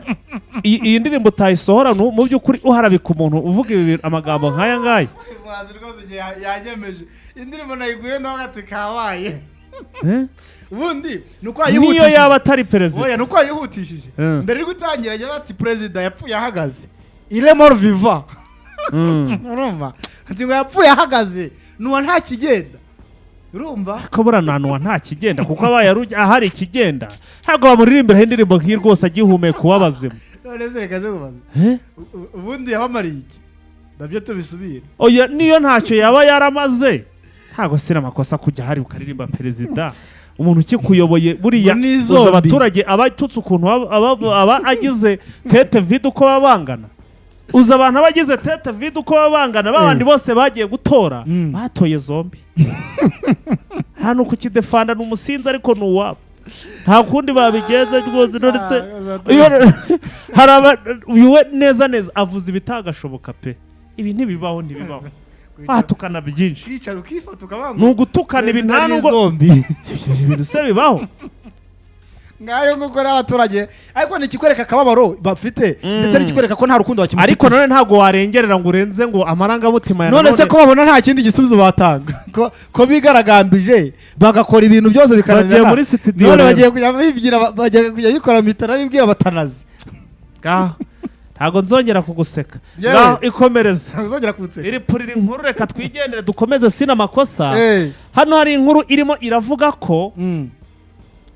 iyi ndirimbo utayisohora? Mu by'ukuri uharabika umuntu uvuga ibi bintu, amagambo nk'aya ngaya. Umuhanzi rwose igihe yanyemeje indirimbo nayiguye nawe ati kabaye. Eh? Ubundi ni uko Niyo yayihutishije. yaba atari perezida. Oya, ni uko yayihutishije. Mbere yo gutangira agira ati perezida yapfuye ahagaze, il est mort vivant. Urumva, ati ngo yapfuye ahagaze nuwa nta kigenda, urumva? Ko buriya nta nta kigenda, kuko abaye ahari ikigenda ntabwo bamuririmbiraho indirimbo nk'iyi rwose agihumeka uw'abazima. None se reka ze kubaza. Eh? Ubundi yabamariye iki? Nabyo tubisubire. Oya, niyo ntacyo yaba yaramaze, ntabwo sina amakosa kujya hari ukaririmba perezida, umuntu ukikuyoboye buriya. Ngo ni Uzi zombie. abaturage abatutse ukuntu aba agize tête vide uko baba bangana? Uzi abantu abagize tête vide uko baba bangana? Babandi bose bagiye gutora batoye zombie. Hano kukidefanda ni umusinzi, ariko ni uwabo, nta kundi babigenza rwose. Nonese iyo hari aba uyu we neza neza avuze ibitagashoboka pe. Ibi ntibibaho, ntibibaho, batukana byinshi. Kwicara ukifata ukabanga. Ni ugutukana ibi, nta nubwo zombie. Ibyo bintu se bibaho? Ngayo nguko rero abaturage, ariko ni ikikwereka akababaro bafite, ndetse n'ikikwereka ko nta rukundo bakimufitiye. Ariko none ntabwo warengerera ngo urenze ngo amarangamutima ya None se ko babona nta kindi gisubizo batanga, ko bigaragambije bagakora ibintu byose bikarangira? Bagiye muri studio None rero. bagiye kujya bibwira, bagiye kujya bikora mitana bibwira batanazi. Ngaho. Ntabwo nzongera kuguseka. Yewe. Ngaho ikomereza. Ntabwo uzongera kunseka. Iri purira inkuru, reka twigendere dukomeze, sina makosa. Hano hari inkuru irimo iravuga ko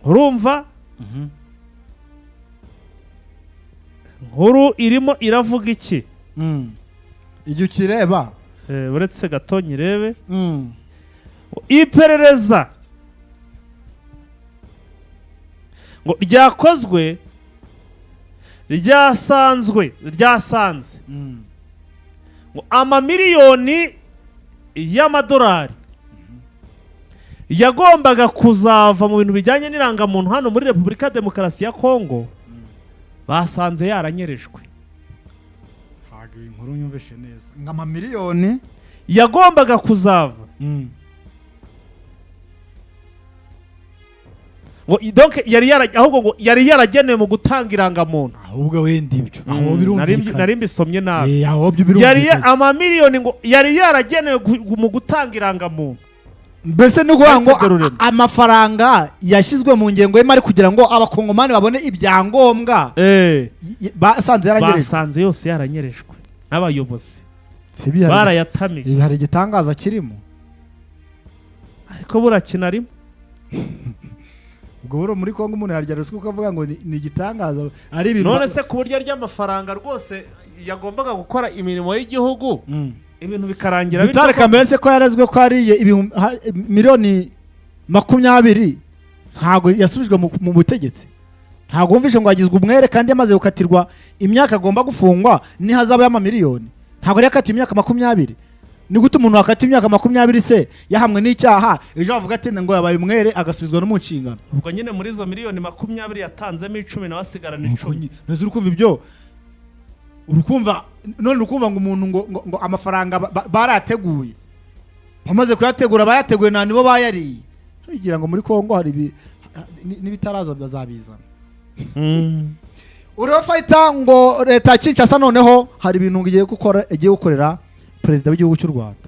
urumva, inkuru irimo iravuga iki? Igihe ukireba. Uretse gato nyirebe. Iperereza ngo ryakozwe ryasanzwe ryasanze ngo amamiliyoni y'amadolari yagombaga kuzava mu bintu bijyanye n'irangamuntu hano muri Repubulika ya Demokarasi ya Kongo basanze yaranyerejwe. Ntabwo iyi nkuru nyumvishe neza, ngo amamiliyoni yagombaga kuzava ngo donc yari yara, ahubwo ngo yari yaragenewe mu gutanga irangamuntu. Ahubwo wenda ibyo aho birumvikana. Nari mbisomye nabi. Aho byo Yari birumvikana. Amamiliyoni ngo yari yaragenewe mu gutanga irangamuntu. Mbese ni ukuvuga ngo Ariko dore ururimi. Amafaranga yashyizwe mu ngengo y'imari kugira ngo abakongomani babone ibyangombwa basanze yaranyerejwe. Basanze yose yaranyerejwe n'abayobozi. Si ibi Barayatamiye. Ibi hari igitangaza kirimo? Ariko burakina rimwe. Ubwo buro muri Kongo umuntu yarya ruswa ukavuga ngo ni igitangaza ari ibintu None se ku buryo ry'amafaranga rwose yagombaga gukora imirimo y'igihugu, ibintu bikarangira bityo. Vital Kamerhe se ko yarezwe ko yariye 20,000,000, ntabwo yasubijwe mu butegetsi? Ntabwo wumvishe ngo yagizwe umwere kandi yamaze gukatirwa imyaka agomba gufungwa n'ihazabu y'amamiliyoni? Ntabwo yari yakatiwe imyaka 20? Ni gute umuntu wakatiwe imyaka 20 se yahamwe n'icyaha, ejo bavuga ati ngo yabaye umwere, agasubizwa no mu nshingano? Ubwo nyine muri izo miliyoni 20 yatanzemo 10, nawe asigarana 10. Ntuzi, uri kumva ibyo, urukumva none, urukumva ngo umuntu ngo amafaranga barayateguye, bamaze kuyategura, bayateguye nta nibo bayariye. Ntugira ngo muri Kongo hari n'ibitaraza bazabizana. Uriho fayita ngo leta ya Kinshasa noneho hari ibintu ngo igiye gukora, igiye gukorera perezida w'igihugu cy'u Rwanda.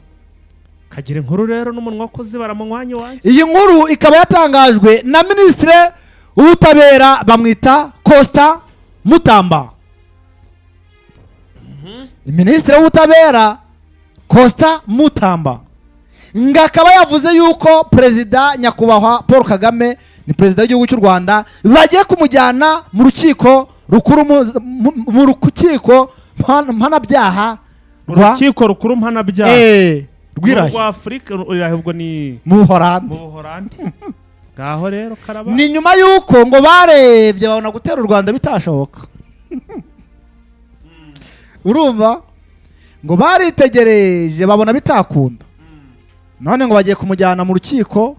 Kagira inkuru rero n'umunwa kuzibara mu mwanya wanjye. Iyi nkuru ikaba yatangajwe na minisitiri w'ubutabera, bamwita Costa Mutamba. Minisitiri w'ubutabera Costa Mutamba ngo akaba yavuze yuko perezida nyakubahwa Paul Kagame, ni perezida w'igihugu cy'u Rwanda, bagiye kumujyana mu rukiko rukuru mu rukiko mpanabyaha rwa Urukiko rukuru mpanabyaha rw'Irahe. Rwa Afurika Irahe, ubwo ni mu Buholandi. Mu Buholandi. Ngaho rero karaba. Ni nyuma y'uko ngo barebye babona gutera u Rwanda bitashoboka. Urumva ngo baritegereje babona bitakunda, none ngo bagiye kumujyana mu rukiko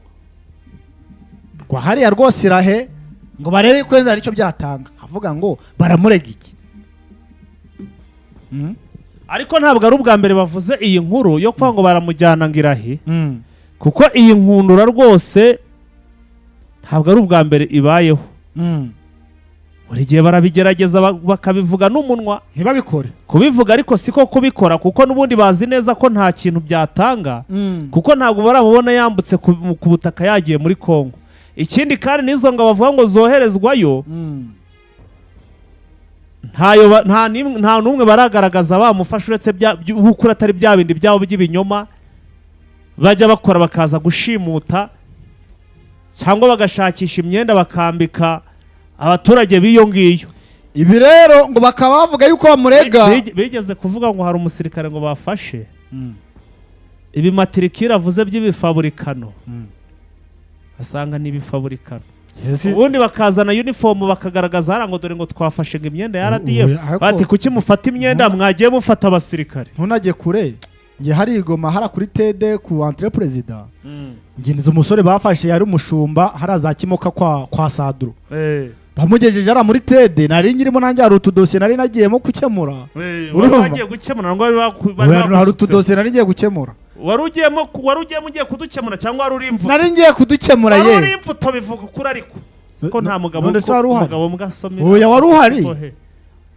rwa hariya rwose Irahe ngo barebe ko wenda hari icyo byatanga. Avuga ngo baramurega iki? Ariko ntabwo ari ubwa mbere bavuze iyi nkuru yo kuvuga ngo baramujyana ngo Irahe, kuko iyi nkundura rwose ntabwo ari ubwa mbere ibayeho. Buri gihe barabigerageza bakabivuga n'umunwa. Ntibabikore. Kubivuga ariko siko kubikora, kuko n'ubundi bazi neza ko nta kintu byatanga, kuko ntabwo baramubona yambutse ku butaka yagiye muri Kongo. Ikindi kandi n'izo ngo bavuga ngo zoherezwayo, nta n'umwe baragaragaza bamufasha, uretse by'ukuri atari bya bindi byabo by'ibinyoma bajya bakora, bakaza gushimuta cyangwa bagashakisha imyenda bakambika abaturage b'iyo ngiyo. Ibi rero ngo bakaba bavuga yuko bamurega Bigeze kuvuga ngo hari umusirikare ngo bafashe ibi matirikira avuze by'ibifaburikano, asanga ni ibifaburikano. Ubundi bakazana uniform bakagaragaza hariya ngo dore ngo twafashe ngo imyenda ya RDF. Bati kuki mufata imyenda, mwagiye mufata abasirikare? Ntunajye kure, njye hari i Goma hara kuri tede ku entrée perezida, njye nizo umusore bafashe yari umushumba hariya za Kimoka kwa Sadro. Bamugejeje hariya muri tede, nari nkirimo nanjye, hari utudosiye nari nagiyemo gukemura. Wari Urumva? wagiye gukemura ngo bari Hari bagusutse. utudosiye nari ngiye gukemura. Wari ugiyemo ugiye kudukemura cyangwa wari uri imvuto? Nari ngiye kudukemura. Wari uri Ye. imvuto, bivuga ukuri ariko ko nta mugabo None se wari uhari? Umugabo mbwa asomye. Oya, wari uhari?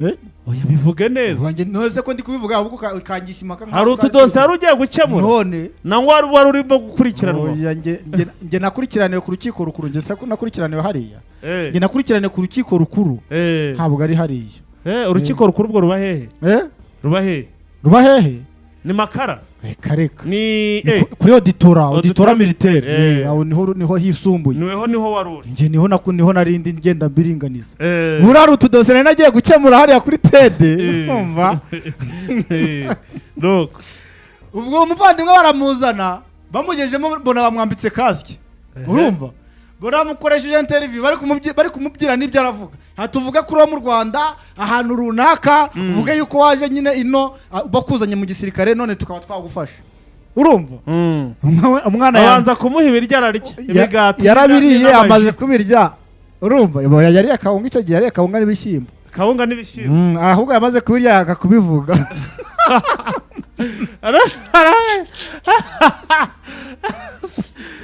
Eh? Oya, bivuge neza. Wanjye ntuze ko ndi kubivuga, ahubwo ukangisha impaka nkaho Hari utudosiye wari ugiye gukemura None nangwa wari urimo gukurikiranwa? Oya, nge nakurikiraniwe ku rukiko rukuru, nge se ko nakurikiraniwe hariya? Nge nakurikiraniwe ku rukiko rukuru. Ntabwo ari hariya. Urukiko rukuru ubwo ruba hehe? Eh? Ruba hehe? Ruba hehe? Ni Makara? Reka, reka. Ni Ni kuri auditorat, auditorat militaire. militaire. Aho niho hisumbuye. Niho wari uri? Njye niho narindi ngenda mbiringaniza. Buriya hari utudosiye nari nagiye gukemura hariya kuri tede. Umva. Nuko Ubwo umuvandimwe baramuzana, bamugejejemo mbona bamwambitse kasike. Urumva, baramukoresheje interview, bari kumubwira n'ibyo aravuga. Tuvuge kuri uwo mu Rwanda ahantu runaka, uvuge yuko waje nyine ino, bakuzanye mu gisirikare, none tukaba twagufasha. Urumva, umwana Abanza kumuha ibiryo ararya, imigati yarabiriye. n'amaji. Amaze kubirya, urumva, yariye akawunga icyo gihe, yariye akawunga n'ibishyimbo. Kawunga n'ibishyimbo. Ahubwo yamaze kubirya yanga kubivuga.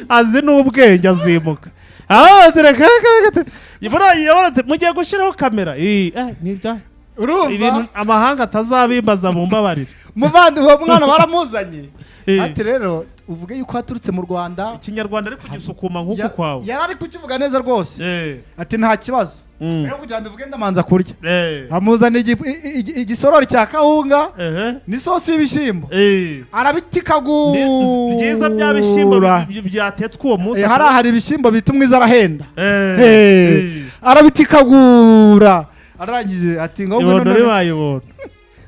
Azi n'ubwenge, azimuka. Ah, reka, reka, reka. Buriya yabaratse, mugiye gushyiraho kamera. Nibya Urumva, ibintu amahanga atazabimbaza, mumbabarire. Umuvandimwe, uwo mwana baramuzanye, ati rero uvuge yuko waturutse mu Rwanda. Ikinyarwanda ariko gisukuma nk'uku kwawe. Yari ari kukivuga neza rwose. Ati nta kibazo. Rero kugira ngo mbivuge ndamanza kurya. Amuzana igisorori cya kawunga n'isosi y'ibishyimbo. Arabitikagura. Byiza bya bishyimbo byatetswe uwo munsi. Hariya hari ibishyimbo bita umwiza, arahenda. Arabitikagura, arangije ati ngo ngwino Ibondo none. Ribaye ibondo.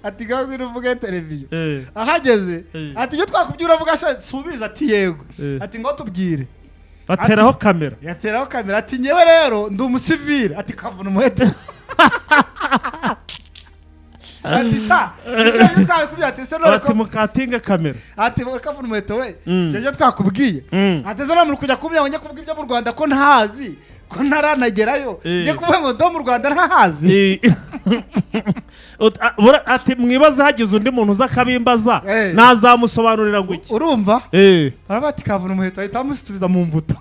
Ati ngo ngwino uvuge televiziyo. Ahageze, ati ibyo twakubwira uravuga se subiza? Ati yego. Ati ngo tubwire. Bateraho kamera. Yateraho kamera, ati nyewe rero ndi umusivile. Ati kavuna umuheto. Ati sha ibyo twakubwiye, ati se none Bati ko mukatinge kamera. Ati kavuna umuheto we. Ibyo twakubwiye. Ati se none muri kujya kumbwira ngo njye kuvuga ibyo mu Rwanda ko ntahazi, ko ntaranagerayo? Njye kuvuga ngo ndo mu Rwanda ntahazi? Ati mwibaze hagize undi muntu uza akabimbaza, nazamusobanurira ngo iki? Urumva, baravuga ati kavuna umuheto, ahita bamusubiza mu mbuto.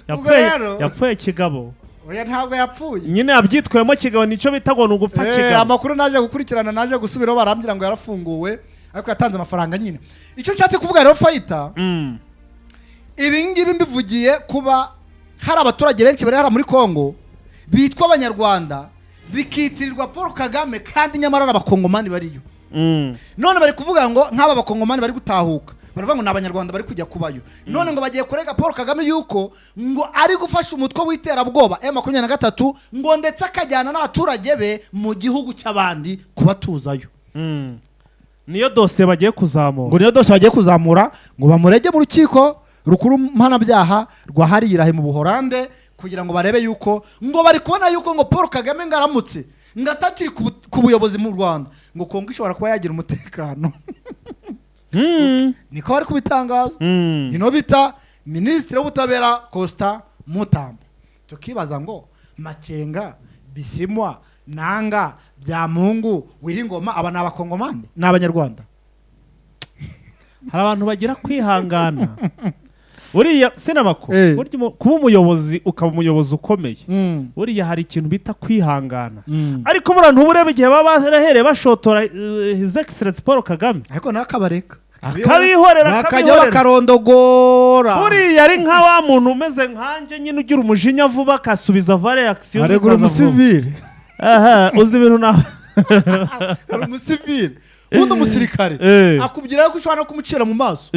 Ubwo Yapfuye kigabo. Oya, ntabwo yapfuye. Nyine yabyitwayemo kigabo, nicyo bita ngo ni ugupfa kigabo. Amakuru naje gukurikirana, naje gusubiraho, barambwira ngo yarafunguwe ariko yatanze amafaranga nyine. Icyo nshatse kuvuga rero, fayita, ibi ngibi mbivugiye kuba hari abaturage benshi bari hariya muri Congo bitwa Abanyarwanda, bikitirirwa Paul Kagame, kandi nyamara ari Abakongomani bariyo. None bari kuvuga ngo nk'aba Bakongomani bari gutahuka, baravuga ngo ni Abanyarwanda bari kujya kubayo, none ngo bagiye kurega Paul Kagame yuko ngo ari gufasha umutwe w'iterabwoba M23, ngo ndetse akajyana n'abaturage be mu gihugu cy'abandi kubatuzayo. Niyo dosiye bagiye kuzamura. Ngo niyo dosiye bagiye kuzamura, ngo bamurege mu rukiko rukuru mpanabyaha rwa hariya mu Buhorande, kugira ngo barebe yuko ngo bari kubona yuko ngo Paul Kagame ngo aramutse ngo atakiri ku buyobozi mu Rwanda, ngo Kongo ishobora kuba yagira umutekano. Niko bari kubitangaza. Ino bita Minisitiri w'Ubutabera Constant Mutamba. Tukibaza ngo Makenga, Bisimwa, Nanga, Byamungu, Wiringoma, aba ni Abakongomani, ni Abanyarwanda? Hari abantu bagira kwihangana buriya sinamako. Burya kuba umuyobozi, ukaba umuyobozi ukomeye, buriya hari ikintu bita kwihangana. Ariko buriya ntuburebe igihe baba barahereye bashotora His Excellence Paul Kagame. Ariko nawe akabareka. Akabihorera. Bakajya Akabihorera. bakarondogora. Buriya ari nka wa muntu umeze nkanjye nyine, ugira umujinya vuba, akasubiza va réaction Aregura zikaza vuba. umusivile. Aha, uzi ibintu nawe. Hari umusivile, ubundi umusirikare akubwira ko ushobora no kumucira mu maso,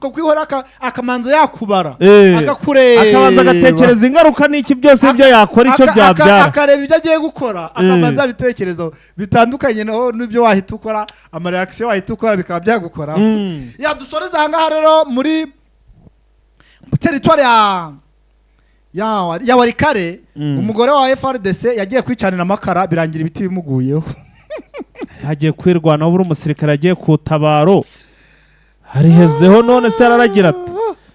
kukwihora akamanza yakubara, akakureba, Akabanza agatekereza ingaruka n'iki byose, ibyo yakora, icyo byabyara. Akareba ibyo agiye gukora, akabanza yabitekerezaho, bitandukanye naho n'ibyo wahita ukora, ama réaction wahita ukora bikaba byagukoraho. Yadusoreza aha ngaha rero muri teritwari ya Warikare. Umugore wa FARDC yagiye kwicanira amakara, birangira ibiti bimuguyeho. Hagiye kwirwanaho, buri umusirikare agiye ku tabaro harihezeho, none se araragira ati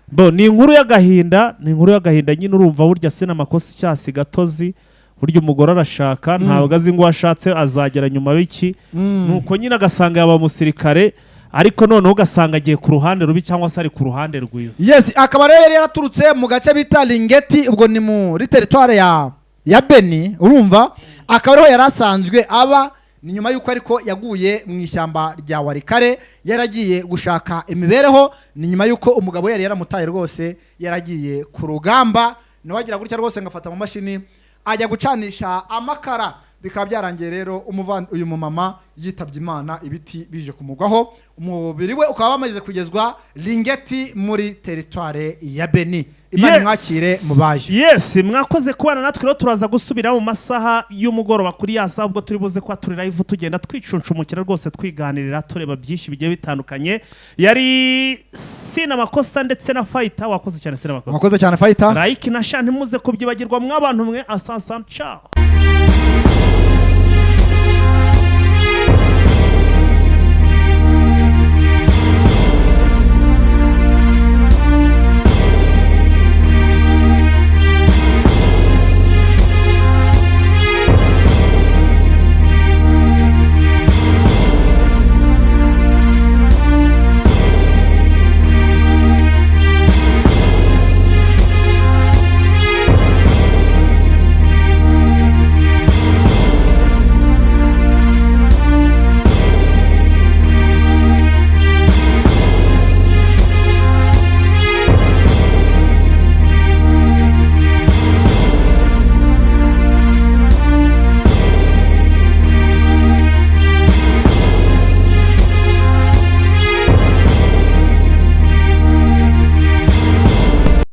bo ni inkuru y'agahinda, ni inkuru y'agahinda nyine. Urumva burya se n'amakosa icyasi gatozi, burya umugore arashaka, ntabwo azi ngo uwo ashatse azagera nyuma biki. Nuko nyine agasanga yaba umusirikare, ariko noneho ugasanga agiye ku ruhande rubi cyangwa se ari ku ruhande rwiza. Yes, akaba rero yari yaraturutse mu gace bita Lingeti, ubwo ni muri teritwari ya Beni. Urumva, akaba ariho yari asanzwe aba. Ni nyuma y'uko ariko yaguye mu ishyamba rya Warikare, yaragiye gushaka imibereho. Ni nyuma y'uko umugabo we yari yaramutaye rwose, yaragiye ku rugamba, nawe agira gutya rwose ngo afata mu mashini. Ajya gucanisha amakara, bikaba byarangiye rero uyu mumama yitabye Imana, ibiti bije kumugwaho. Umubiri we ukaba wamaze kugezwa Lingeti muri teritware ya Beni. Imana imwakire mubaye. Yes, mwakoze kubana natwe. Rero turaza gusubira mu masaha y'umugoroba kuri ya saha, ubwo turi buze kuba turi live, tugenda twicunshumukira rwose, twiganirira, tureba byinshi bigiye bitandukanye. Yari Sina Makosa ndetse na Fayita. Wakoze cyane, Sina Makosa. Mwakoze cyane, Fayita. Like na share ntimuze kubyibagirwa, mwabantu mwe. Asansan, ciao.